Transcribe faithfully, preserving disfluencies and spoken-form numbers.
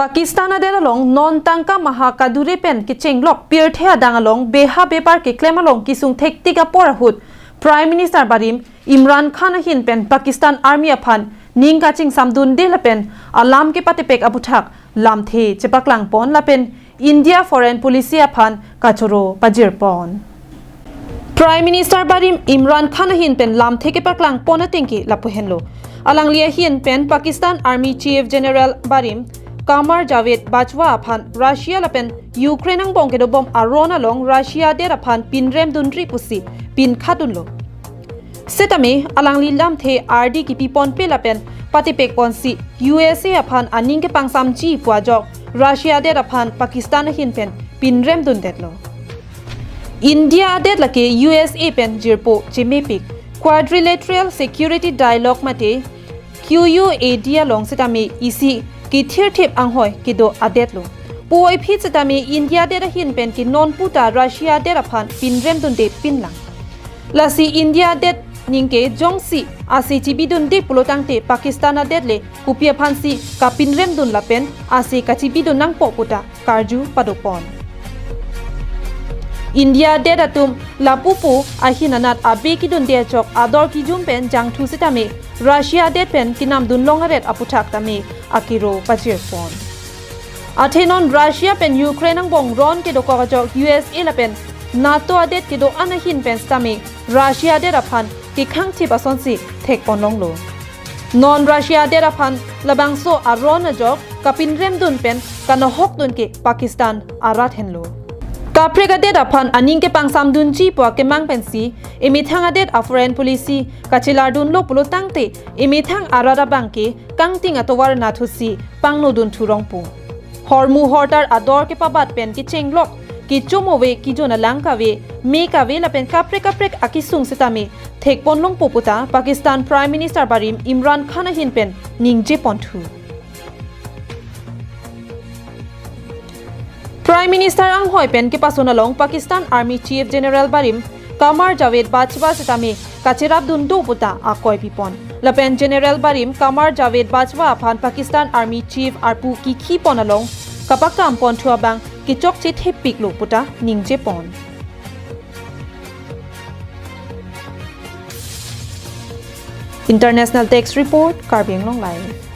Pakistan adet along non tangka maha kadure pen kechenglok pirthe adang along beha bepar keklem along kesung thektik apor ahut Prime Minister barim Imran Khan ahin pen Pakistan Army aphan ning kachingsamdunde lapen alam kepatepek aputhak lamthe chepaklangpon lapen India Foreign Policy aphan kachoro pajirpon. Prime Minister barim Imran Khan ahin pen lamthe kepaklangpon atengke lapu henlo. Alangli ahin pen Pakistan Army Chief General barim Qamar Javed Bajwa aphan Russia lapen Ukraine angbong kedobom aron along Russia adet aphan pinrem dunri pusi pinkhatdunlo. Setame alangli lamthe ardi kipiponpe lapen patepekponsi U S A aphan aning kepangsamji pu ajok Russia adet aphan Pakistan ahin pen pinrem dundetlo. India adet lake U S A pen jirpo chemepik Quadrilateral Security Dialogue mate Q U A D along setame isi kithirthip anghoi kedo adetlo. Puvoiphit setame India adet ahin pen ke non puta Russia adet aphan pinrem dunde pinlang. Lasi India adet ningke jongsi ase chibidunde pulotangte Pakistan adet le kopi aphansi kapinrem dun lapen ase kachibidun nangpo puta karju padopon. India adet atum lapupu ahin anat abe kidunde achok ador kijum pen jangthu setame Russia adet pen kinamdun long aret aputhak tame akiro pajirpon. Athe non Russia pen Ukraine angbong ron kedokok ajok U S A lapen NATO adet kedo-an ahin pen setame Russia adet aphan kekhangthip asonsi thekponlonglo. Non Russia adet aphan labangso aron ajok kapinrem dun pen kanohok dun ke Pakistan arat henlo. Kaprek adet aphan aning kepangsamdunji pu akemang pensi emethang adet a foreign policy kachelardunlo pulotangte emethang arat abang ke kangting atovar nathusi pangno dun thurongpo. Hormu hortar ador kepabat pen kechenglok kechomove kijun alang kave, me kave lapen kaprek kaprek akesung setame thekponlongpo puta Pakistan Prime Minister barim Imran Khan ahin pen ningjeponthu. Prime Minister anghoi pen kepasun along Pakistan Army Chief General barim Qamar Javed Bajwa setame kacherapdun do puta akoi pipon. Lapen General barim Qamar Javed Bajwa aphan Pakistan Army Chief arpu kikhipon along kapakam ponthu abang kechokche thepiklo puta ningjepon. International Desk Report, Karbi Anglong Live.